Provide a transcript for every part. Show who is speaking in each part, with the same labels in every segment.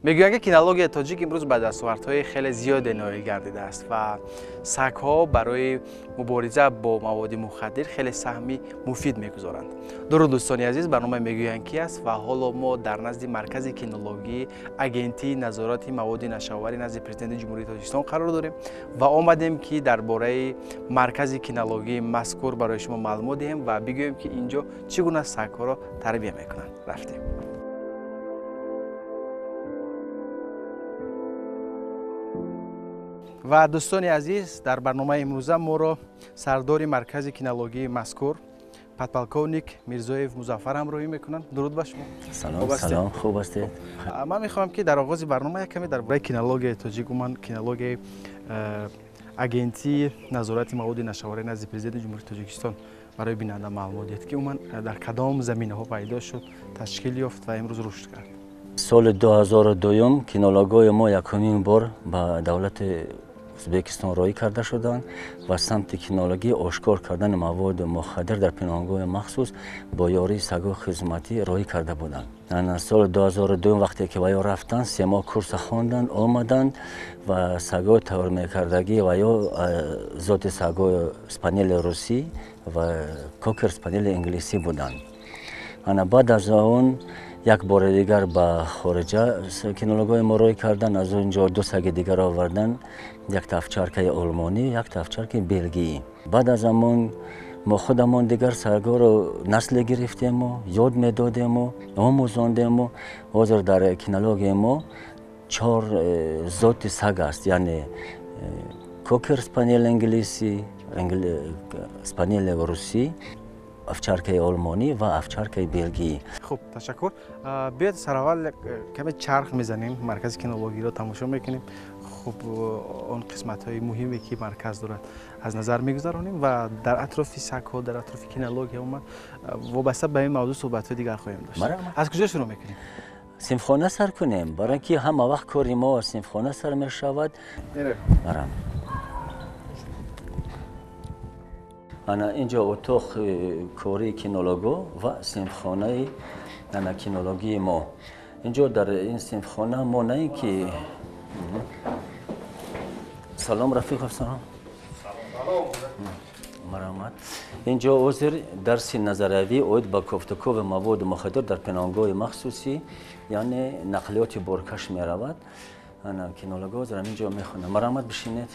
Speaker 1: Мегӯянд, ки кинологияи тоҷик имрӯз ба дастовардҳои хеле зиёде ноил гардидааст ва сагҳо барои мубориза бо маводи мухаддир хеле саҳми муфид мегузоранд. Дуруд, дӯстони азиз, барномаи «Мегӯянд ки» аст ва ҳоло мо дар назди маркази кинологии Агентии назорати маводи нашъаоварӣ назди Президенти Ҷумҳурии Тоҷикистон қарор дорем ва омадем, ки дар бораи маркази кинологии мазкур барои шумо маълумот диҳем ва бигӯем, ки ин ҷо чӣ гуна сагҳоро тарбия мекунанд. Рафтем. Ва дӯстони азиз, дар барномаи имрӯза моро сардори маркази кинологии мазкур, подполковник Мирзоев Музаффар ҳамроҳӣ мекунанд. Дуруд ба шумо.
Speaker 2: Салом, салом, хуб ҳастед?
Speaker 1: Ман мехоҳам, ки дар оғози барнома як каме дар бораи кинологияи тоҷик, умуман кинологияи Агентии назорати маводи нашъаоварӣ назди Президенти Ҷумҳурии Тоҷикистон барои бинанда маълумот диҳед, ки умуман дар кадом заминаҳо пайдо шуд, ташкил ёфт ва имрӯз рушд кард.
Speaker 2: Соли 2002 кинологҳои мо якумин бор ба давлати Ӯзбекистон роҳӣ карда шуданд ва самти кинологӣ ошкор кардани маводи мухаддир дар пинҳонгоҳи махсус бо ёрии сагҳои хизматӣ роҳӣ карда буданд. Соли 2002 вақте ки ва ё рафтанд, 3 моҳ курса хонданд, омаданд ва сагҳои тайёр мекардагӣ ва ё зоти сагҳои спанели русӣ ва кокер спанели инглисӣ буданд. Ана баъд аз он як бори дигар ба хориҷа кинологҳои мо роҳӣ карданд. Аз он ҷо ду саги дигар оварданд: якта овчаркаи олмонӣ, якта овчаркаи белгиӣ. Баъд аз ҳамон мо худамон дигар сагҳоро насле гирифтему, ёд медодему, омӯзондему. Ҳозир дар кинологияи мо чор зоти саг аст, яъне кокер спанел англисӣ, спанели русӣ, овчаркаи олмонӣ ва овчаркаи белгиӣ.
Speaker 1: Хуб, ташаккур. Биёед, сараввал каме чарх мезанем, маркази кинологиро тамошо мекунем. Хуб, он қисматҳои муҳиме, ки марказ дорад, аз назар мегузаронем ва дар атрофи сагҳо, дар атрофи кинология, умуман вобаста ба ин мавзӯъ суҳбатҳои дигар хоҳем дошт. Аз куҷо шурӯъ мекунем?
Speaker 2: Синфхона сар кунем, барои ки ҳама вақт кори мо аз синфхона сар мешавад. Барам. Ана инҷо утоқи кории кинолого ва синфхонаи ана кинологии мо. Инҷо дар ин синфхона мо на ин ки, салом, Рафиқов, салом, марҳамат. Инҷо ҳозир дарси назариявӣ оид ба кофтукови маводи мухаддир дар пинҳонгоҳи махсусӣ, яъне нақлиёти боркаш меравад. Ана кинолого ҳозир ҳамин ҷо мехонанд. Марҳамат, бишинед.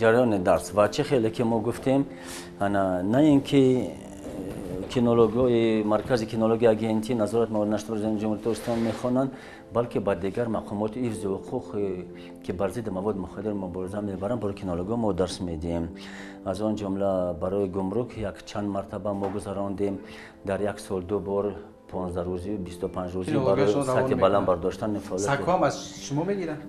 Speaker 2: Ҷараёни дарс ва чӣ хеле ки мо гуфтем, ана на ин ки кинологҳои маркази кинологии Агентии назорат маводи нашъаовари Ҷумҳурии Тоҷикистон мехонанд, балки ба дигар мақомоти ҳифзи ҳуқуқ, ки бар зидди маводи мухаддир мубориза мебаранд, барои кинологҳо мо дарс медиҳем. Аз он ҷумла барои гумрук як чанд мартаба мо гузарондем, дар як сол ду бор, 15 рӯзӣ, 25 рӯзӣ, барои сатҳи баланд бардоштани
Speaker 1: фаъолият. Аз шумо мегиранд?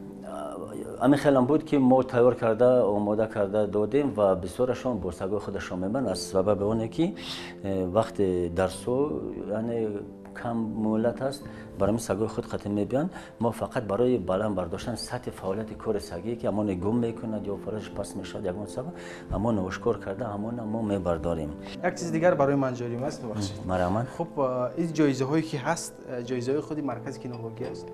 Speaker 2: Ҳамин хелам буд, ки мо тайёр карда, омода карда додем ва бисёрашон бо сагҳои худашон мебаранд, аз сабаби оне ки вақти дарсҳо, яъне кам муҳлат аст, барои ҳамин сагҳои худ қатъӣ мебиёнд. Мо фақат барои баланд бардоштани сатҳи фаъолияти кори сагӣ, ки ҳамоне гум мекунад ё фаъолияташ паст мешавад, ягон сабаб, ҳамон ошкор карда, ҳамона мо мебардорем.
Speaker 1: Як чизи дигар барои ман ҷолиб аст, бубахшед.
Speaker 2: Марҳамат.
Speaker 1: Хуб, ин ҷоизаҳое ки ҳаст, ҷоизаҳои худи маркази кинологӣ аст?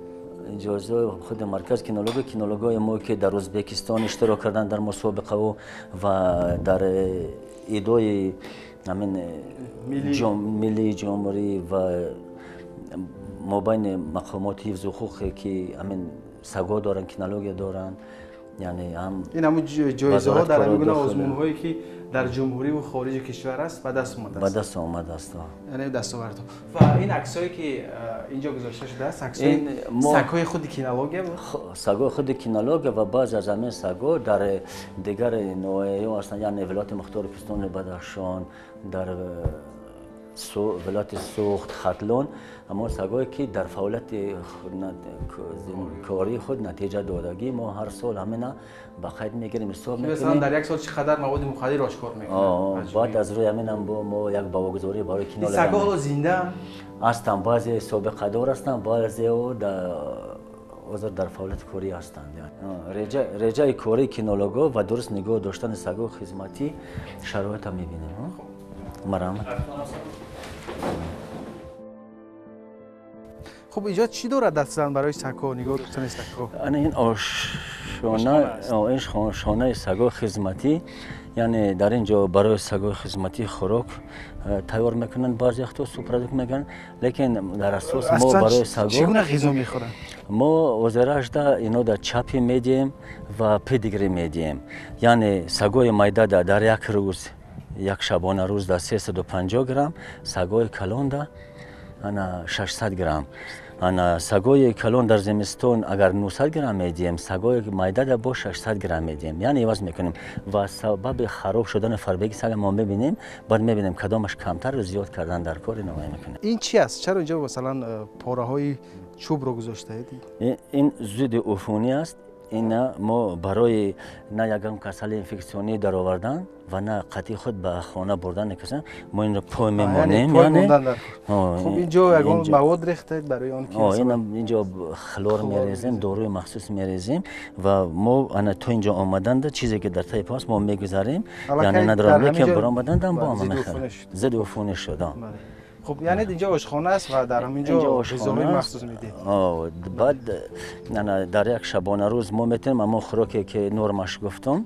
Speaker 2: Ҷоизаҳои худи марказ кинологӣ. Кинологҳои мо, ки дар Ӯзбекистон иштирок карданд дар мусобиқаву ва дар идои ҳамин миллии ҷумҳурӣ ва мобайни мақомоти ҳифзи ҳуқуқе, ки ҳамин сагҳо доранд, кинология доранд, яъне ҳам
Speaker 1: Ин ҳамун ҷоизаҳо дар ҳамин гуна озмунҳое, ки дар ҷумҳуриву хориҷи кишвар аст, ба даст омадааст?
Speaker 2: Ба даст омадааст.
Speaker 1: Яъне дастовардҳо. Ва ин аксҳое, ки инҷо гузошта шудааст, аксҳои сагҳои худи кинология буд?
Speaker 2: Сагҳои худи кинология ва баъзе аз ҳамин сагҳо дар дигар ноҳияҳо ҳастанд, яъне вилояти мухтори Кӯҳистони Бадахшон, дар вилояти Суғд, Хатлон, ҳамон сагҳое, ки дар фаъолияти кории худ натиҷа додагӣ, мо ҳар сол ҳамина ба қайд мегирем, ҳисоб
Speaker 1: мекунем. Дар як сол чӣ қадар маводи мухаддир ошкор
Speaker 2: мекунад. Баъд аз рӯи ҳаминам мо як баҳогузорӣ барои
Speaker 1: кино. Сагҳо ҳоло зиндаам?
Speaker 2: Ҳастанд, баъзе собиқадор ҳастанд, баъзео ҳозир дар фаъолияти корӣ ҳастанд. Реҷаи кории кинологҳо ва дуруст нигоҳ доштани сагҳои хизматӣ шароита мебинем. Марҳамат.
Speaker 1: Хуб, инҷо чӣ дорад дастзан барои сагҳо, нигоҳ доштани сагҳо?
Speaker 2: Ана ин ошхона, ин шонаи сагҳои хизматӣ, яъне дар ин ҷо барои сагҳои хизматӣ хӯрок тайёр мекунанд, баъзе вақтҳо субпродукт мегӯянд, лекин дар асос мо барои сагҳо
Speaker 1: чӣ гуна ғизо мехӯранд?
Speaker 2: Мо озарашда ино да чапи медиҳем ва педигри медиҳем. Яъне сагҳои майдада дар як рӯз, як шабона рӯз да 350 грамм, сагҳои калонда ана 600 грамм. Ана сагои калон дар зимистон агар 900 грамм медиҳем, сагои майдада бо 600 грамм медиҳем. Яъне иваз мекунем ва сабаби хароб шудани фарбеги сага мо мебинем, баъд мебинем кадомаш камтар зиёд кардан дар кор ино мекунем.
Speaker 1: Ин чи аст? Чаро инҷо масалан пораҳои чӯбро гузоштаед?
Speaker 2: Ин зидди уфунӣ аст. Ина мо барои на ягон касали инфексионӣ даровардан ва на қатъи худ ба хона бурдан касан, мо инро пой мемонем.
Speaker 1: Хуб, инҷо ягон мавод рехтаед барои он ки
Speaker 2: инҷо хлор мерезем, доруи махсус мерезем ва мо ана то инҷо омаданда чизе ки дар таи пос мо мегузарем, яъне надорам, лекин баромадандам бо ама мехӯрем. Зидди уфунӣ шуд.
Speaker 1: Хуб, яъне инҷо ошхона аст ва дар ҳаминҷо ғизоҳои махсус медиҳед.
Speaker 2: Баъд дар як шабона рӯз мо метавонем ҳамон хӯроке ки нормаш гуфтам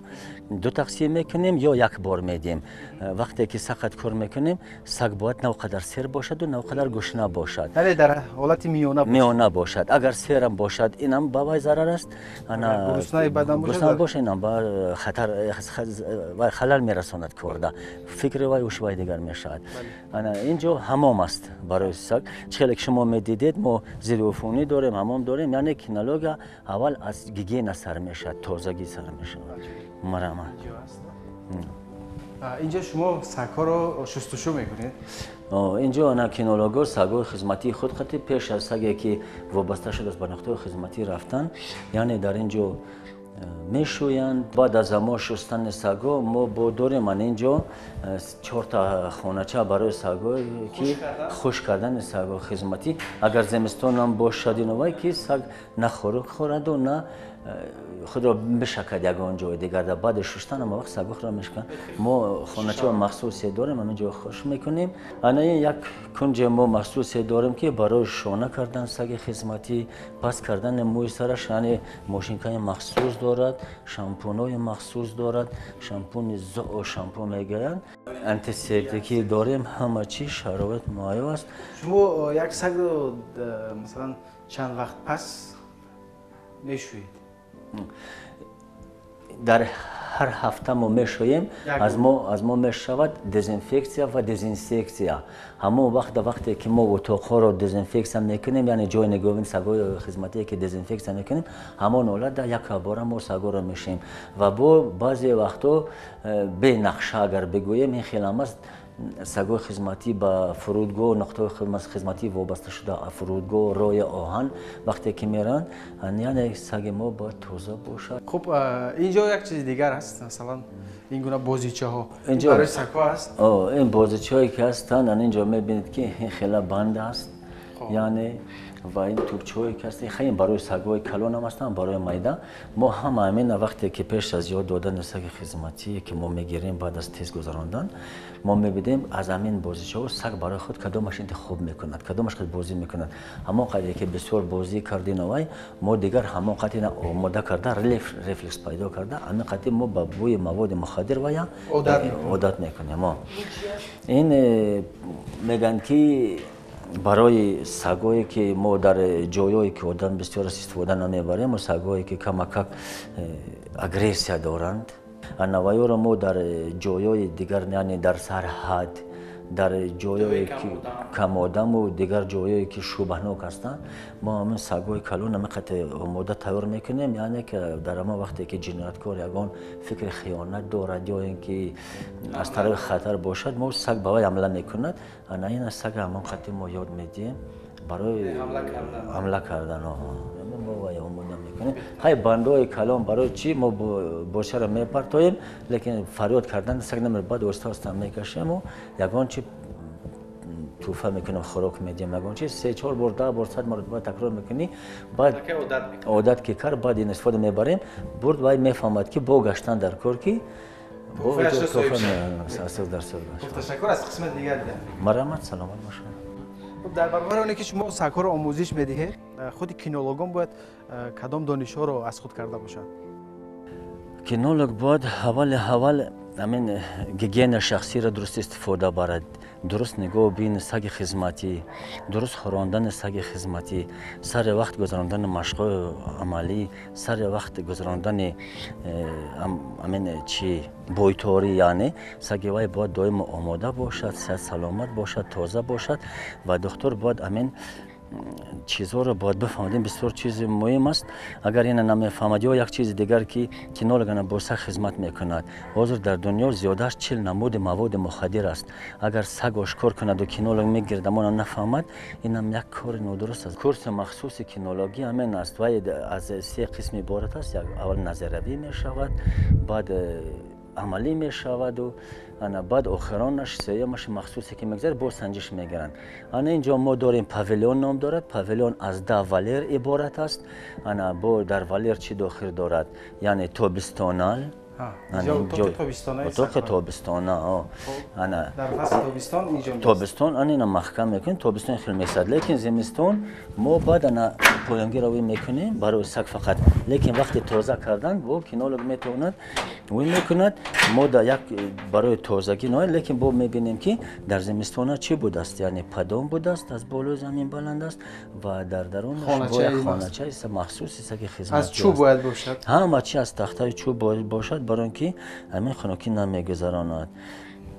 Speaker 2: ду тақсим мекунем ё як бор медиҳем. Вақте ки сақат кор мекунем, саг бояд на қадар сер бошаду на қадар гушна бошад.
Speaker 1: Яъне дар ҳолати миёна бошад.
Speaker 2: Миёна бошад. Агар серам бошад, инам ба вай зарар аст. Ана
Speaker 1: гуруснаи бадан бошад,
Speaker 2: гурусна бошад, инам ба хатар вай халал мерасонад корда. Фикри вай уш вай дигар мешавад. Ана инҷо ҳамом аст барои саг. Чӣ хеле ки шумо медидед, мо зидди уфунӣ дорем, ҳамом дорем. Яъне кинология аввал аз гигиена сар мешавад, тозагӣ сар мешавад. Марама.
Speaker 1: Инҷо шумо сагҳоро шустушӯ мекунед?
Speaker 2: Инҷо ана кинологҳо сагҳои хизматии худ қати пеш аз саге ки вобаста шудааст ба нуқтаи хизматӣ рафтан, яъне дар инҷо мешӯянд. Баъд аз мо шустани сагҳо мо бо дорем ана инҷо чорта хонача барои сагҳо ки хушк кардани сагҳои хизматӣ. Агар зимистонам бошад иновай ки саг на хӯрок хӯраду на худро бишакад ягон ҷои дигар. Баъди шустан ама вақт сагҳо худро мешиканд. Мо хоначаи махсусе дорем, ҳамин ҷо хуш мекунем. Ана ин як кунҷе мо махсусе дорем ки барои шона кардан саги хизматӣ, паст кардани мӯи сараш, яъне мошинкаи махсус дорад, шампунҳои махсус дорад, шампуни зоо шампун мегӯянд, антисептикӣ дорем, ҳама чиз шароит муҳайё аст.
Speaker 1: Шумо як сагро масалан чанд вақт пас мешӯед?
Speaker 2: Дар ҳар ҳафта мо мешӯем, аз мо мешавад дезинфексия ва дезинсексия. Ҳамон вақт вақте ки мо утоқҳоро дезинфексия мекунем, яъне ҷои нигоҳубини сагҳои хизматие ки дезинфексия мекунем, ҳамон ҳолат як бора мо сагҳоро мешӯем. Ва бо баъзе вақтҳо бенақша агар бигӯем, ин хелам аст, сагҳои хизматӣ ба фурудгоҳ, нуқтаҳои хизматӣ вобаста шуда фурудгоҳ, роҳи оҳан вақте ки меранд, яъне саги мо бояд тоза бошад.
Speaker 1: Хуб, инҷо як чизи дигар аст, масалан ин гуна бозичаҳо барои сагҳо аст.
Speaker 2: Ин бозичаҳое ки ҳастанд, инҷо мебинед ки ин хела банд аст, яъне ва ин тӯпчаҳое ки ҳастанд, хеле барои сагҳои калон ҳам ҳастанд, барои майда. Мо ҳама ҳамин вақте ки пеш аз ёд додани саги хизматие ки мо мегирем баъд аз тест гузарондан, мо мебинем аз ҳамин бозичаҳо саг барои худ кадомаш интихоб мекунад, кадомаш худ бозӣ мекунад. Ҳамон қадре ки бисёр бозӣ кардиновай, мо дигар ҳамон қадр ина омода карда, рефлекс пайдо карда, ҳамин қадр мо ба бӯи маводи мухаддир вая одат мекунем. Ин мегӯянд ки барои сагҳое ки мо дар ҷойҳое ки одам бисёр истифода намебарем, ва сагҳое ки камакак агрессия доранд, навайёро мо дар ҷойҳои дигар, яъне дар сарҳад, дар ҷойҳое ки камодаму дигар ҷойҳое ки шубҳанок ҳастанд, мо ҳамин сагҳои калон ҳамин қадр омода тайёр мекунем, яъне ки дар ҳамон вақте ки ҷинояткор ягон фикри хиёнат дорад ё ин ки аз тарафи хатар бошад, мо саг ба вай ҳамла мекунад. Ана ин саг ҳамон қадр мо ёд медиҳем барои ҳамла кардан. Мо вай омода мекунем. Хай бандҳои калон барои чӣ мо бошаро мепартоем, лекин фарёд кардан саг намерад, баъд оҳиста оҳиста мекашему ягон чи туҳфа мекунем, хӯрок медиҳем, ягон чи 3-4 бор, 10 бор, 100 маротиба такрор мекунӣ, баъд одат ки кард, баъд ин истифода мебарем. Бурд вай мефаҳмад ки бо гаштан дар кор ки
Speaker 1: ташаккур. Аз қисмати дигар дидам.
Speaker 2: Марҳамат, саломат бошед.
Speaker 1: Дар баробари оне ки шумо сагҳоро омӯзиш медиҳед, худи кинологон бояд кадом донишҳоро аз худ карда бошанд?
Speaker 2: Кинолог бояд аввал ҳамин гигиена шахсиро дуруст истифода барад, дуруст нигоҳ бини саги хизматӣ, дуруст хӯрондани саги хизматӣ, сари вақт гузарондани машқҳои амалӣ, сари вақт гузарондани ҳамин чи бойторӣ, яъне саги вай бояд доимо омода бошад, сиҳат саломат бошад, тоза бошад ва духтур бояд ҳамин чизҳоро бояд бифаҳмад. Ин бисёр чизи муҳим аст. Агар ина намефаҳмад ё як чизи дигар ки кинолог ана бо саг хизмат мекунад. Ҳозир дар дунё зиёда аз 40 намуди маводи мухаддир аст. Агар саг ошкор кунаду кинолог мегирд, аммо нафаҳмад, инам як кори нодуруст аст. Курси махсуси кинологӣ ҳамин аст. Вай аз се қисм иборат аст. Аввал назариявӣ мешавад, баъд амалӣ мешаваду ана баъд охиронаш сеюмаш махсусе ки мегузарад, боз санҷиш мегиранд. Ана инҷо мо дорем павилион ном дорад. Павилион аз 10 валер иборат аст. Ана бо дар валер чӣ дохил дорад? Яъне тобистонал, отоқи тобистона. Ана тобистон ана ина маҳкам мекунем, тобистон хел месад, лекин зимистон мо баъд ана поёнгиро вӣ мекунем барои саг фақат. Лекин вақти тоза кардан бо кинолог метавонад вӣ мекунад, мо да як барои тозагӣ нояд, лекин бо мебинем ки дар зимистона чӣ будааст, яъне падон будааст, аз болои замин баланд аст ва дар дарунаш бо як хоначаи махсуси саги хизматӣ
Speaker 1: аз чӯб бояд бошад.
Speaker 2: Ҳама чи аз тахтаи чӯб бояд бошад, барои он ки ҳамин хунукӣ намегузаронад.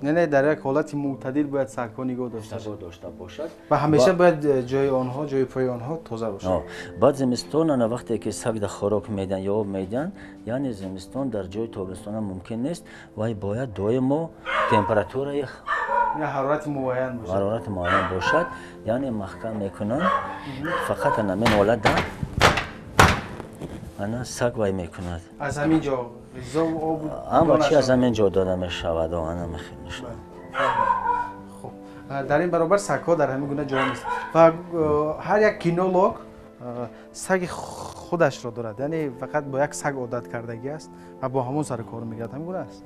Speaker 1: Не, дар як ҳолати мӯътадил бояд сагҳо нигоҳ дошта
Speaker 2: бошад
Speaker 1: ва ҳамеша бояд ҷои онҳо, ҷои пои онҳо тоза бошад.
Speaker 2: Баъд зимистон ана вақте ки саг дар хӯрок медиҳанд ё об медиҳанд, яъне зимистон дар ҷои тобистона мумкин нест, вай бояд доимо температураи
Speaker 1: ҳарорати муайян бошад,
Speaker 2: ҳарорати муайян бошад, яъне маҳкам мекунанд. Фақат ана ҳамин ҳолат ана саг вай мекунад.
Speaker 1: Аз ҳамин ҷо ғизо ва об
Speaker 2: ҳама чи аз ҳамин ҷо дода мешавад. Ана мехел мешавад.
Speaker 1: Хуб, дар ин баробар сагҳо дар ҳамин гуна ҷо нест ва ҳар як кинолог саги худашро дорад, яъне фақат бо як саг одат кардагӣ аст ва бо ҳамон сару кор мегирад. Ҳамин гуна аст?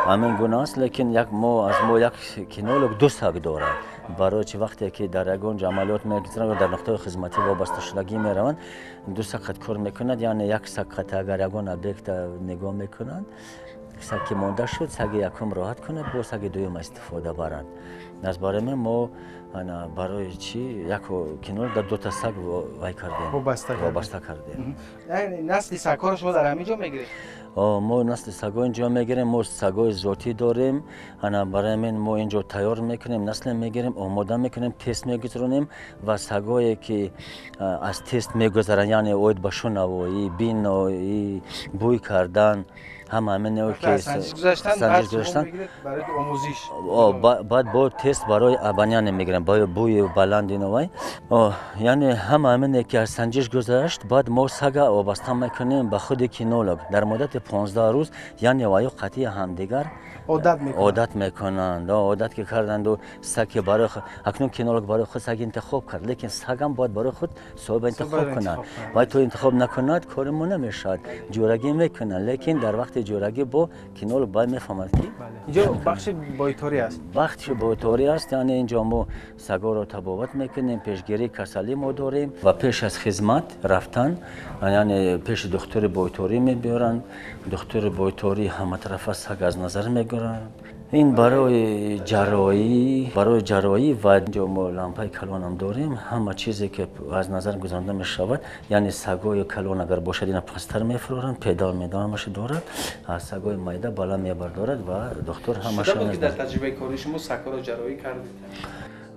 Speaker 2: Ҳамин гуна аст, лекин аз мо як кинолог 2 саг дорад. Барои чи вақте ки дар ягон ҷо амалиёт мегузаранд ё дар нуқтаи хизматӣ вобасташудагӣ мераванд, 2 саг қад кор мекунад. Яъне як саг қад агар ягон объекта нигоҳ мекунанд, саг ки монда шуд, саги якум роҳат кунад, бо саги дуюм истифода баранд. Аз барои ман мо ана барои чи як кинолог дар 2 саг вай кардем, вобаста кардем.
Speaker 1: Насли сагҳоро шумо дар ҳамин ҷо мегиред?
Speaker 2: Мо насли сагҳо инҷо мегирем. Мо сагҳои зотӣ дорем. Ана барои ман мо инҷо тайёр мекунем, насле мегирем, омода мекунем, тест мегузаронем ва сагҳое ки аз тест мегузаранд, яъне оид ба шунавоӣ, биноӣ, бӯй кардан, ҳама ҳамин ки
Speaker 1: санҷиш гузаштан барои омӯзиш,
Speaker 2: баъд бо тест барои абаняне мегирем, барои бӯи баланди новай. Яъне ҳама ҳамине ки аз санҷиш гузашт, баъд мо сага вобаста мекунем ба худи кинолог дар муддати 15 рӯз, яъне ваё қатъи ҳамдигар одат мекунанд. Одат ки карданду саг ки барои акнун кинолог барои худ саг интихоб кард, лекин сагам бояд барои худ соҳиба интихоб кунад. Вай то интихоб накунад, кори мо намешавад. Ҷӯрагӣ мекунанд, лекин дар вақти ҷӯрагӣ бо кинолог бояд мефаҳмад ки
Speaker 1: инҷо бахши бойторӣ аст.
Speaker 2: Бахши бойторӣ аст, яъне инҷо мо сагоро табобат мекунем, пешгирии касалӣ мо дорем ва пеш аз хизмат рафтан, яъне пеши духтури бойторӣ мебиёранд. Духтури бойторӣ ҳаматарафа саг аз назар мегиранд. Ин барои ҷарроҳӣ ва инҷо мо лампаи калонам дорем. Ҳама чизе ки аз назар гузаронда мешавад, яъне сагҳои калон агар бошад, ина пасттар мефуроранд, педал медал ҳамаша дорад, аз сагҳои майда бала мебардорад ва духтур ҳамаша.
Speaker 1: Шуда буд ки дар таҷрибаи кори шумо сагҳоро ҷарроҳӣ кардед?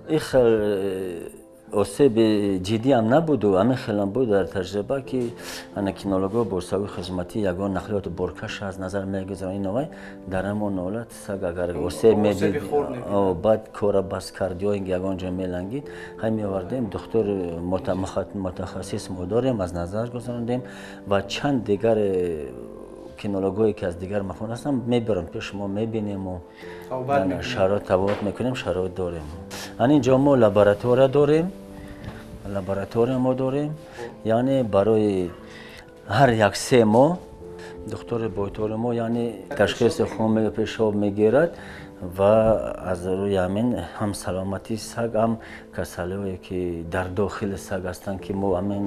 Speaker 2: Ин хел осеби ҷиддиам набуду ҳамин хелам буд дар таҷриба ки ана кинологҳо бо сагҳои хизматӣ ягон нақлиёти боркаш аз назар мегузаранд. Иновай дар ҳамон ҳолат саг агар осеб медид, баъд кора бас кард ё ин ягон ҷо мелангид, ҳай меовардем духтур мутахассис мо дорем, аз назар гузарондем ва чанд дигар кинологҳое ки аз дигар макон ҳастанд мебаранд пеш мо, мебинему шароит табобат мекунем, шароит дорем. Ан инҷо мо лаборатория дорем, лаборатория мо дорем, яъне барои ҳар як 3 моҳ духтури бойтори мо яъне ташхиси хун пешоб мегирад Ва аз рӯи ҳамин ҳам саломатии саг, ҳам касалиҳое ки дар дохили саг ҳастанд, ки мо ҳамин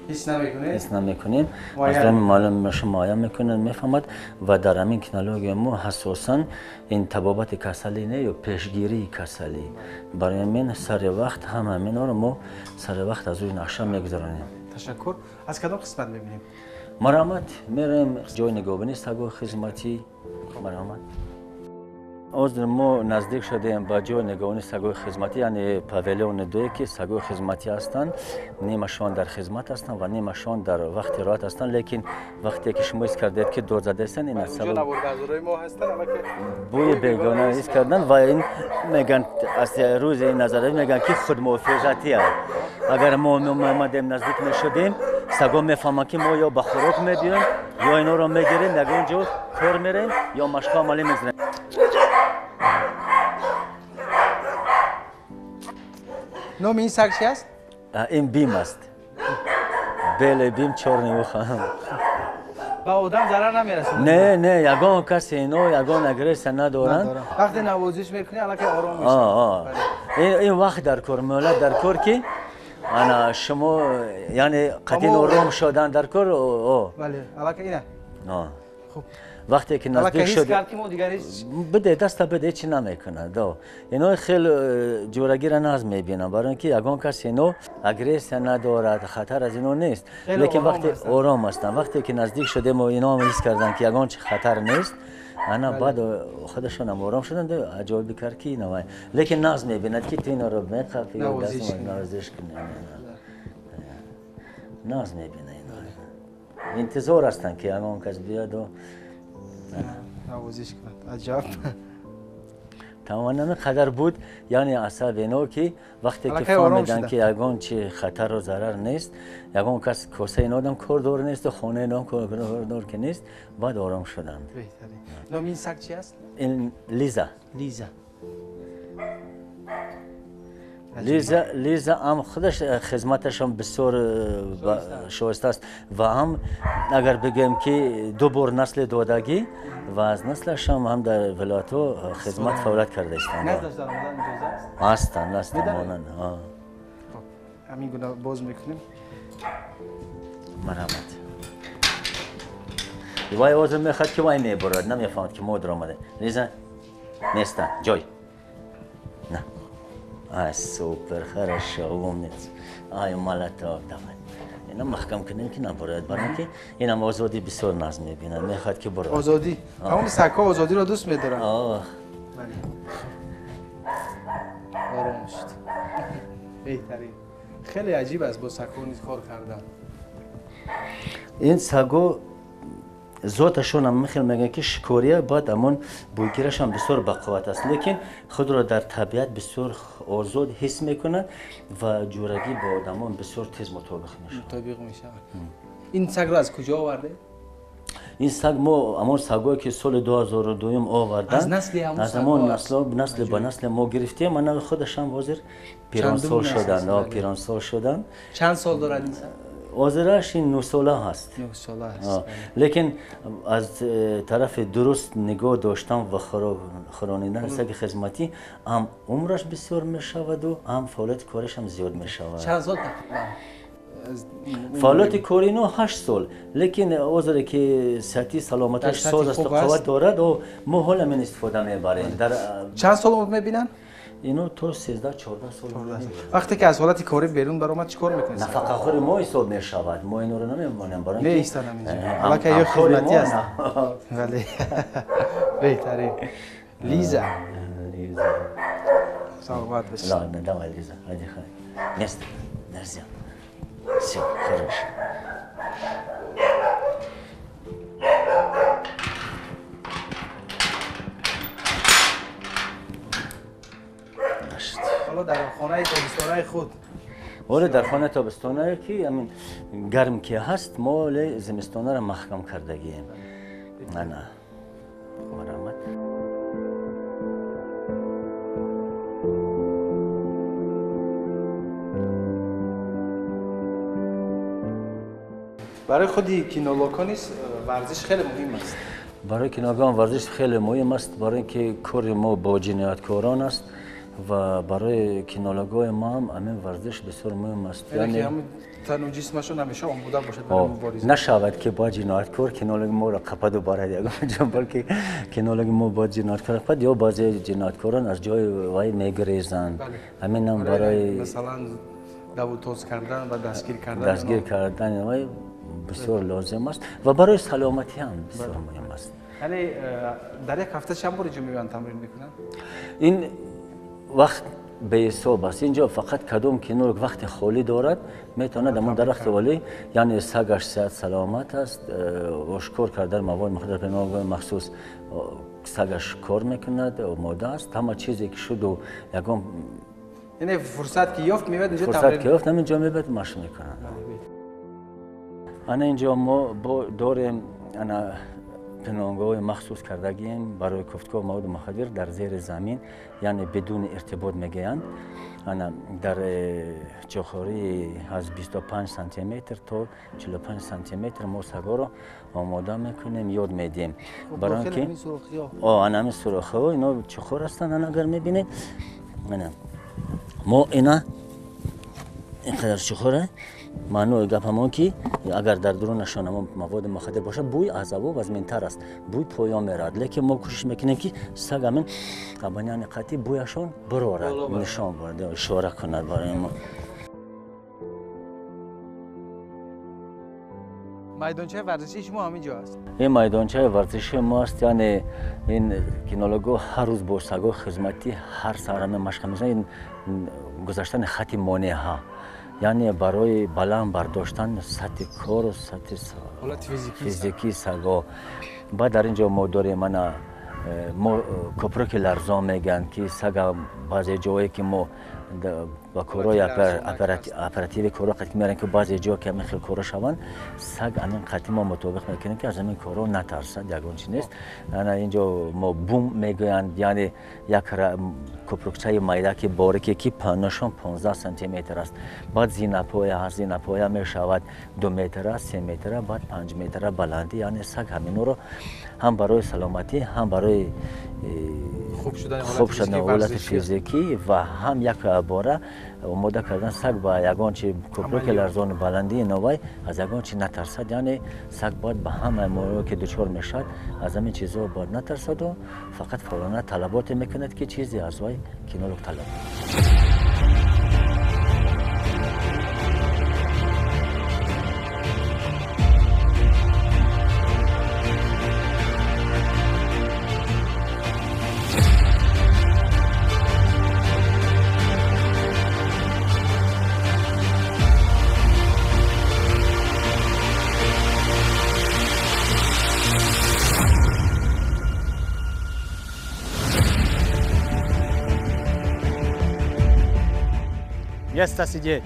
Speaker 2: ҳис намекунем, аз рӯи маълум муайян мекунад, мефаҳмад. Ва дар ҳамин кинология мо асосан ин табобати касалӣ не, ё пешгирии касалӣ. Барои ҳамин сари вақт ҳама ҳаминҳоро мо сари вақт аз рӯи нақша мегузаронем.
Speaker 1: Ташаккур. Аз кадом қисмат мебинем?
Speaker 2: Марҳамат, меравем ҷои нигоҳбонии сагҳои хизматӣ. Марҳамат. Ҳозир мо наздик шудем ба ҷои нигоҳбонии сагҳои хизматӣ, яъне павилиони дуе ки сагҳои хизматӣ ҳастанд. Нимашон дар хизмат ҳастанд ва нимашон дар вақти роҳат ҳастанд. Лекин вақте ки шумо ҳис кардед ки дод задаистанд, ин аз сабаб бӯи бегона ҳис карданд ва ин мегӯянд, аз рӯзи ин назарӣ мегӯянд ки худмуҳофизатӣ аст. Агар мо меомадем наздик мешудем, сагҳо мефаҳманд ки мо ё ба хӯрок мебиёем, ё инҳоро мегирем, ягон ҷо кор мерем, ё машқҳо амалӣ мезанем.
Speaker 1: Номи ин саг чи аст?
Speaker 2: Ин Бим аст. Беле Бим, чорни уха.
Speaker 1: Ба одам зарар намерасонад?
Speaker 2: Не, не, ягон касе ино ягон агрессия надоранд.
Speaker 1: Вақте навозиш мекунӣ, аллакай ором мешавад.
Speaker 2: Ин вақт дар кор, муҳлат дар кор, ки ана шумо, яъне қатъин ором шудан дар кор.
Speaker 1: Бале, аллакай ина. Хуб.
Speaker 2: Вақте ки наздик шуд, биде даста, биде, ҳеч намекунад. Ино хел ҷурагиро наз мебинам, барои ин ки ягон кас ино агрессия надорад, хатар аз ино нест. Лекин вақте ором ҳастанд, вақте ки наздик шудем, ино ҳис карданд ки ягон чи хатар нест, ана баъд худашонам ором шуданд. Аҷоиб кард ки ино, лекин наз мебинад ки ту иноро меқапӣ, навозиш кунӣ, наз мебинад. Ино интизор ҳастанд ки ягон кас биёду
Speaker 1: навозиш кунад. Аҷаб.
Speaker 2: Тамоман ҳамин қадар буд, яъне асаб ино ки вақте ки фаҳмиданд ки ягон чи хатару зарар нест, ягон кас косаи ино кордор несту хонаи ино кордор ки нест, баъд ором шуданд.
Speaker 1: Номи ин саг чи аст?
Speaker 2: Ин Лиза.
Speaker 1: Лиза.
Speaker 2: Лиза, Лиза ҳам худаш хизматашон бисёр шоиста аст ва ҳам агар бигӯем ки ду бор насли додагӣ ва аз наслашам ҳам дар вилоятҳо хизмат фаъолият карда истанд.
Speaker 1: Наслаш дар омадан иҷоза аст?
Speaker 2: Ҳастанд, ҳастанд, монанд.
Speaker 1: Ҳамин гуна боз мекунем.
Speaker 2: Марҳамат. Вай ҳозир мехоҳад ки вай мебурад, намефаҳмад ки мо даромадем. Лиза, место, ҷой. На. Ай, супер, хорошо, умница. Ай, молоток, давай. Ина маҳкам кунем ки набурад, барои ин ки инам озодӣ бисёр наз мебинад, мехоҳад ки бурад.
Speaker 1: Озодӣ. Тамоми сагҳо озодиро дӯст медоранд. Ором шуд. Беҳтарин. Хеле аҷиб аст бо сагҳо низ кор кардан.
Speaker 2: Ин сагҳо зоташон ҳам хел мегӯянд ки шикория, баъд ҳамон бӯйгирашам бисёр бақувват аст, лекин худро дар табиат бисёр озод ҳис мекунад ва ҷурагӣ бо одамон бисёр тез мутобиқ мешавад.
Speaker 1: Мутобиқ мешавад. Ин сагро аз куҷо овардед?
Speaker 2: Ин саг мо ҳамон сагое ки соли 2002 оварданд,
Speaker 1: аз насли ҳамон
Speaker 2: аз ҳамон насли ба насли мо гирифтем. Ана худашам ҳозир пиронсол шуданд, пиронсол шуданд.
Speaker 1: Чанд сол дорад ин саг?
Speaker 2: Ҳозираш ин 9 сола ҳаст.
Speaker 1: 9 сола ҳаст.
Speaker 2: Лекин аз тарафи дуруст нигоҳ доштан ва хӯронидан саги хизматӣ ҳам умраш бисёр мешаваду ҳам фаъолияти кориш ҳам зиёд мешавад.
Speaker 1: Чанд сол тақрибан?
Speaker 2: Фаъолияти кори ино 8 сол, лекин ҳозире ки сиҳати саломаташ соз асту қувват дорад, мо ҳола мин истифода мебарем.
Speaker 1: Чанд сол умр мебинанд?
Speaker 2: Ино то 13-14 сол.
Speaker 1: Вақте ки аз ҳолати корӣ берун баромад, чӣ кор мекунед?
Speaker 2: Нафақахӯри мо ҳисоб мешавад. Мо инро намемонем, барои
Speaker 1: меистанд ҳаминҷо. Аллакай ё хизматӣ аст. Бале. Беҳтарин. Лиза.
Speaker 2: Лиза.
Speaker 1: Саломат бошед.
Speaker 2: Ладно, давай, Лиза, отдыхай. Место. Нельзя. Всё, хорошо.
Speaker 1: ҳоло дар хонаи тобистонаи худ.
Speaker 2: ҳоло дар хонаи тобистонае ки ҳамин гарм ки ҳаст, мо ҳоле зимистонаро маҳкам кардагием. Ана, марҳамат.
Speaker 1: Барои худи кинологҳо низ варзиш хеле муҳим аст.
Speaker 2: Барои кинологон варзиш хеле муҳим аст, барои ин ки кори мо бо ҷинояткорон аст ва барои кинологҳои мо ҳам ҳамин варзиш бисёр муҳим аст.
Speaker 1: Яъне тану ҷисмашон ҳамеша омода бошад барои мубориза.
Speaker 2: Нашавад ки бояд ҷинояткор кинологи моро қападу барад ягон ҷо, балки кинологи мо бояд ҷинояткор қапад, ё баъзе ҷинояткорон аз ҷои вай мегирезанд. Ҳамин ҳам барои
Speaker 1: масалан давутоз кардан ва дастгир кардан,
Speaker 2: дастгир кардани вай бисёр лозим аст ва барои саломатӣ ҳам бисёр муҳим аст.
Speaker 1: Яъне дар як ҳафта чанд бор инҷо меоянд тамрин мекунанд?
Speaker 2: Ин вақт беҳисоб аст. Инҷо фақат кадом кинолог вақти холӣ дорад, метавонад ҳамон дарахти олӣ, яъне сагаш сиҳат саломат аст, ошкор кардан маводи мухаддир пиноҳгоҳи махсус сагаш кор мекунад, омода аст. Ҳама чизе ки шуду ягон
Speaker 1: яъне фурсат ки ёфт меояд инҷо тамрин,
Speaker 2: фурсат ки ёфт ҳаминҷо меояд машқ мекунад. Ана инҷо мо дорем ана пиноҳгоҳҳои махсус кардагием барои кофтукови маводи мухаддир дар зери замин, яъне бидуни иртибот мегӯянд. Ана дар чохории аз 25 сантиметр то 45 сантиметр мо сагоро омода мекунем, ёд медиҳем. Барои ки ана ҳамин сурохҳо ино чухор ҳастанд. Ана агар мебинед, ана мо ина ин қадар чухора. Маънои гап ҳамон ки агар дар дурунашон ҳамон маводи мухаддир бошад, бӯй аз ҳаво вазминтар аст, бӯй поён меравад. Лекин мо кӯшиш мекунем ки саг ҳамин абаняни қатъӣ бӯяшон бирорад, нишон барад, ишора кунад барои мо.
Speaker 1: Майдончаи варзишии шумо ҳамин ҷо аст?
Speaker 2: Ин майдончаи варзишии мо аст, яъне ин кинологҳо ҳар рӯз бо сагҳои хизматӣ ҳар саҳар ҳамин машқ мекунанд. Ин гузаштани хати монеаҳо, яъне барои баланд бардоштан сатҳи кору сатҳи физикии сагҳо. Баъд дар ин ҷо мо дорем ана мо кӯпруки ларзон мегӯянд, ки сага баъзе ҷое ки мо ба корҳои оперативи корҳо қатъ меравем, ки баъзе ҷо ки ҳамин хел корҳо шаванд, саг ҳамин қатъи мо мутобиқ мекунем, ки аз ҳамин корҳо натарсад, ягон чи нест. Ана ин ҷо мо бум мегӯянд, яъне як кӯпрукчаи майдаки борике ки паҳнашон 15 сантиметр аст. Баъд зинапоя ҳаст, зинапоя мешавад 2 метра, 3 метра, баъд 5 метра баландӣ. Яъне саг ҳаминҳоро ҳам барои саломатӣ, ҳам барои хуб шудани ҳолати физикӣ ва ҳам як бора омода кардан саг ба ягон чи кӯпруки ларзони баландии новай аз ягон чи натарсад. Яъне саг бояд ба ҳамаи моеъҳое ки дучор мешавад аз ҳамин чизҳо бояд натарсаду фақат фаъолона талаботе мекунад, ки чизе аз вай кинолог талаб мекунад.
Speaker 3: Место сидеть.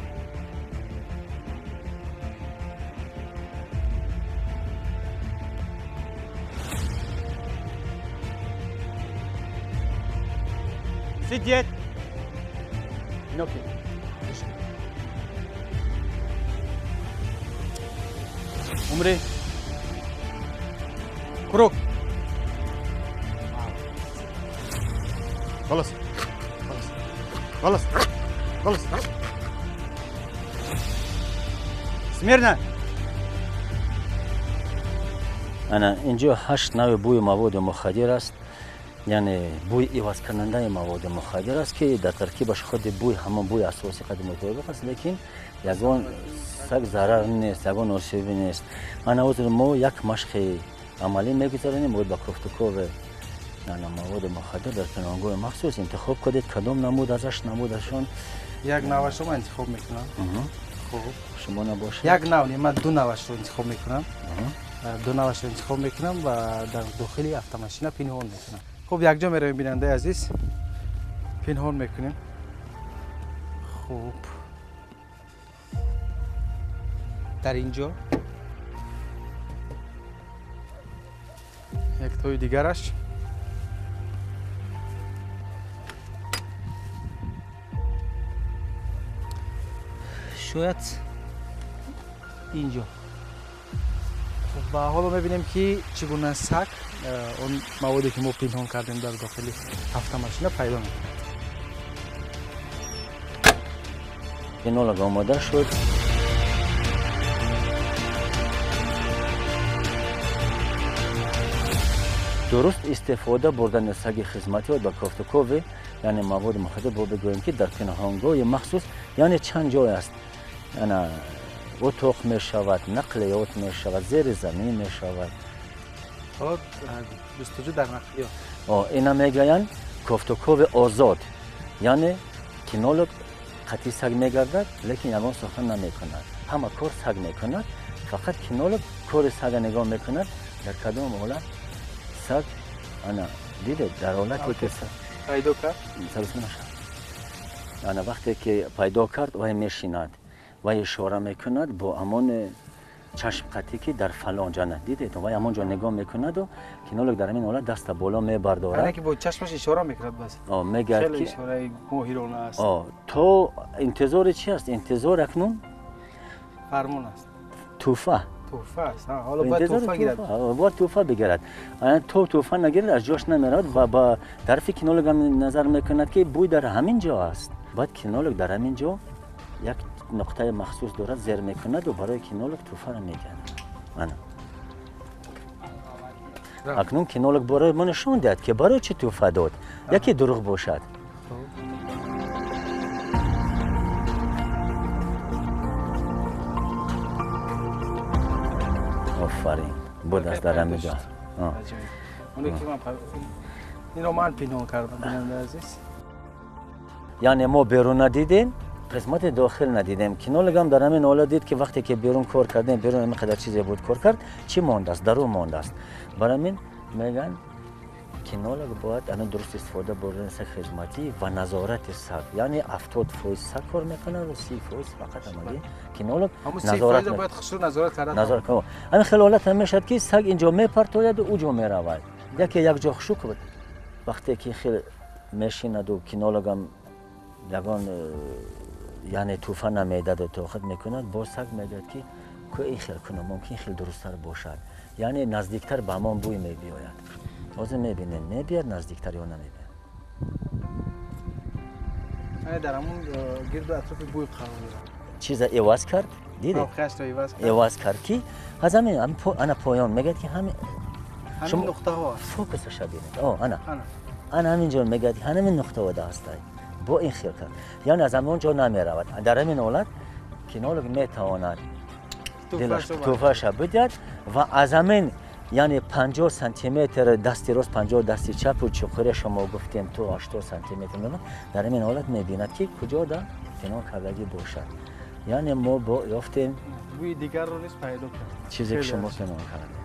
Speaker 3: Сидеть. Ноги. Умри. Круг. Голос. Голос. Голос. Голос. Смирно.
Speaker 2: Ана инҷо 8 навъи бӯи маводи мухаддир аст, яъне бӯи ивазкунандаи маводи мухаддир аст, ки дар таркибаш худи бӯй ҳамон бӯи асосӣ қадри мутобиқ аст, лекин ягон саг зарар нест, ягон осебӣ нест. Ана ҳозир мо як машқи амалӣ мегузаронем оид ба кофтукови маводи мухаддир дар пиноҳгоҳи махсус. Интихоб кунед кадом намуд азаш, намудашон.
Speaker 1: Як навъашро ман интихоб мекунам. Хуб,
Speaker 2: шумо набошед.
Speaker 1: Як нав не, ман ду навъашро интихоб мекунам. Ду навъашро интихоб мекунам ва дар дохили автомашина пинҳон мекунам. Хуб, якҷо меравем, бинандаи азиз, пинҳон мекунем. Хуб, дар инҷо яктои дигараш. Шояд инҷо. Ва ҳоло мебинем, ки чӣ гуна саг он маводе, ки мо пинҳон кардем дар дохили автомашина, пайдо мекунад.
Speaker 2: Кинолог омода шуд. Дуруст истифода бурдани саги хизматӣ ба кофтукови, яъне маводи мухаддир, бо бигӯем, ки дар пинҳонгоҳи махсус, яъне чанд ҷой аст, ана утоқ мешавад, нақлиёт мешавад, зери замин мешавад.
Speaker 1: Ҳоло ҷустуҷӯ дар нақлиёт.
Speaker 2: Ина мегӯянд кофтукови озод, яъне кинолог қатъи саг мегардад, лекин ягон сухан намекунад, ҳама кор саг мекунад, фақат кинолог кори сага нигоҳ мекунад, дар кадом ҳолат саг. Ана дидед, дар ҳолате ки
Speaker 1: пайдо кард.
Speaker 2: Ана вақте ки пайдо кард, вай мешинад, вай ишора мекунад бо ҳамон чашмқатӣ, ки дар фалон ҷо, ана дидед, вай ҳамон ҷо нигоҳ мекунаду кинолог дар ҳамин ҳолат даста боло мебардорад.
Speaker 1: Ки бо чашмаш ишора мекунад, бас.
Speaker 2: Мегӯяд
Speaker 1: хеле
Speaker 2: ки
Speaker 1: ишораи моҳирона аст.
Speaker 2: То интизори чи аст? Интизор акнун
Speaker 1: фармон аст.
Speaker 2: Тӯҳфа.
Speaker 1: Тӯҳфа аст. Ҳоло бояд тӯҳфа гирад.
Speaker 2: Бояд тӯҳфа бигирад. То тӯҳфа нагирад, аз ҷош намеравад ва ба тарафи кинолог ҳам назар мекунад, ки бӯй дар ҳамин ҷо аст. Баъд кинолог дар ҳамин ҷо як нуқтаи махсус дорад, зер мекунаду барои кинолог тӯҳфаро медиҳад. Ана акнун кинолог барои мо нишон диҳад, ки барои чӣ тӯҳфа дод, яке дурӯғ бошад. Офарин, буд аст дар ҳамин ҷо.
Speaker 1: Инро ман пинҳон кардам, бинандаи азиз.
Speaker 2: Яъне мо берун надидем, қисмати дохил надидем. Кинологам дар ҳамин ҳолат дид, ки вақте ки берун кор кардем, берун ҳамин қадар чизе буд, кор кард, чӣ мондааст? Дарун мондааст. Бар ҳамин мегӯянд, кинолог бояд ҳамин дуруст истифода бурдани саг хизматӣ ва назорати саг, яъне 70% саг кор мекунад ва 30% фақат ҳамаги кинолог назорат.
Speaker 1: Бояд хушрӯ назорат карда.
Speaker 2: Назорат. Ҳамин хел ҳолат ҳам мешавад, ки саг инҷо мепартояду ӯ ҷо меравад, яке як ҷо хушук. Вақте ки хел мешинаду кинологам ягон, яъне тӯҳфа намедаду тоқат мекунад, боз саг мегӯяд, ки ку ин хел кунам, мумкин хел дурусттар бошад, яъне наздиктар ба ҳамон бӯй мебиёяд. Ҳозир мебинем, мебияд наздиктар ё намебияд.
Speaker 1: Дар ҳамон гирду атрофи бӯй қарор дорад.
Speaker 2: Чиза иваз кард, дидед, иваз кард, ки аз ҳамин ана поён мегӯяд, ки ҳамин
Speaker 1: ҳамин нуқтаҳо аст.
Speaker 2: Фокусаша бинед, ана ана ҳамин ҷо мегӯяд, ки ҳамин нуқтаҳо ҳастай. Бо ин хел кард, яъне аз ҳамон ҷо намеравад. Дар ҳамин ҳолат кинолог метавонад тӯҳфаша бидиҳад ва аз ҳамин, яъне 50 сантиметр дасти рост, 50 дасти чапу чуқуре шумо гуфтем, то 80 сантиметр мемонад. Дар ҳамин ҳолат мебинад, ки куҷо да пинҳон кардагӣ бошад. Яъне мо бо ёфтем.
Speaker 1: Бӯи дигарро низ пайдо кард.
Speaker 2: Чизе ки шумо пинҳон кардед.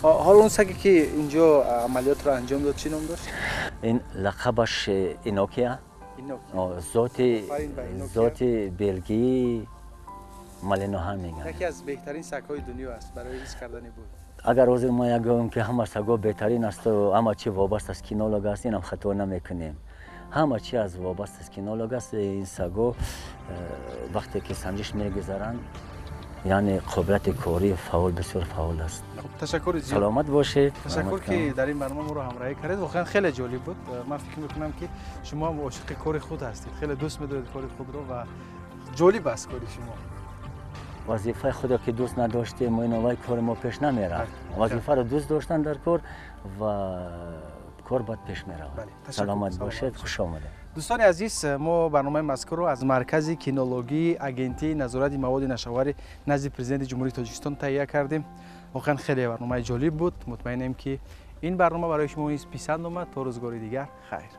Speaker 1: Ҳоло он саге, ки инҷо амалиётро анҷом дод, чӣ ном дошт?
Speaker 2: Ин лақабаш Инокия, зоти белгии малиноҳан мегӯянд.
Speaker 1: Яке аз беҳтарин сагҳои дунё аст барои ҳис кардани бӯй.
Speaker 2: Агар ҳозир мо як гӯем, ки ҳама сагҳо беҳтарин асту ҳама чи вобаста аз кинолог аст, инам хато намекунем. Ҳама чи аз вобаста аз кинолог аст. Ин сагҳо вақте ки санҷиш мегузаранд, яъне қобилияти корӣ фаъол, бисёр фаъол аст.
Speaker 1: Ташаккури зиёд.
Speaker 2: Саломат бошед.
Speaker 1: Ташаккур, ки дар ин барнома моро ҳамроҳӣ кардед. Воқеан хеле ҷолиб буд. Ман фикр мекунам, ки шумо ҳам ошиқи кори худ ҳастед, хеле дӯст медоред кори худро ва ҷолиб аст кори шумо.
Speaker 2: Вазифаи худро ки дӯст надоштем, мо ино вай кори мо пеш намерафт. Вазифаро дӯст доштан дар кор ва кор баъд пеш меравад. Саломат бошед, хуш омадед.
Speaker 1: Дӯстони азиз, мо барномаи мазкурро аз маркази кинологии Агентии назорати маводи нашавари назди Президенти Ҷумҳурии Тоҷикистон таҳия кардем. Воқеан хеле барномаи ҷолиб буд. Мутмаинем, ки ин барнома барои шумо низ писанд омад. То рӯзгори дигар, хайр.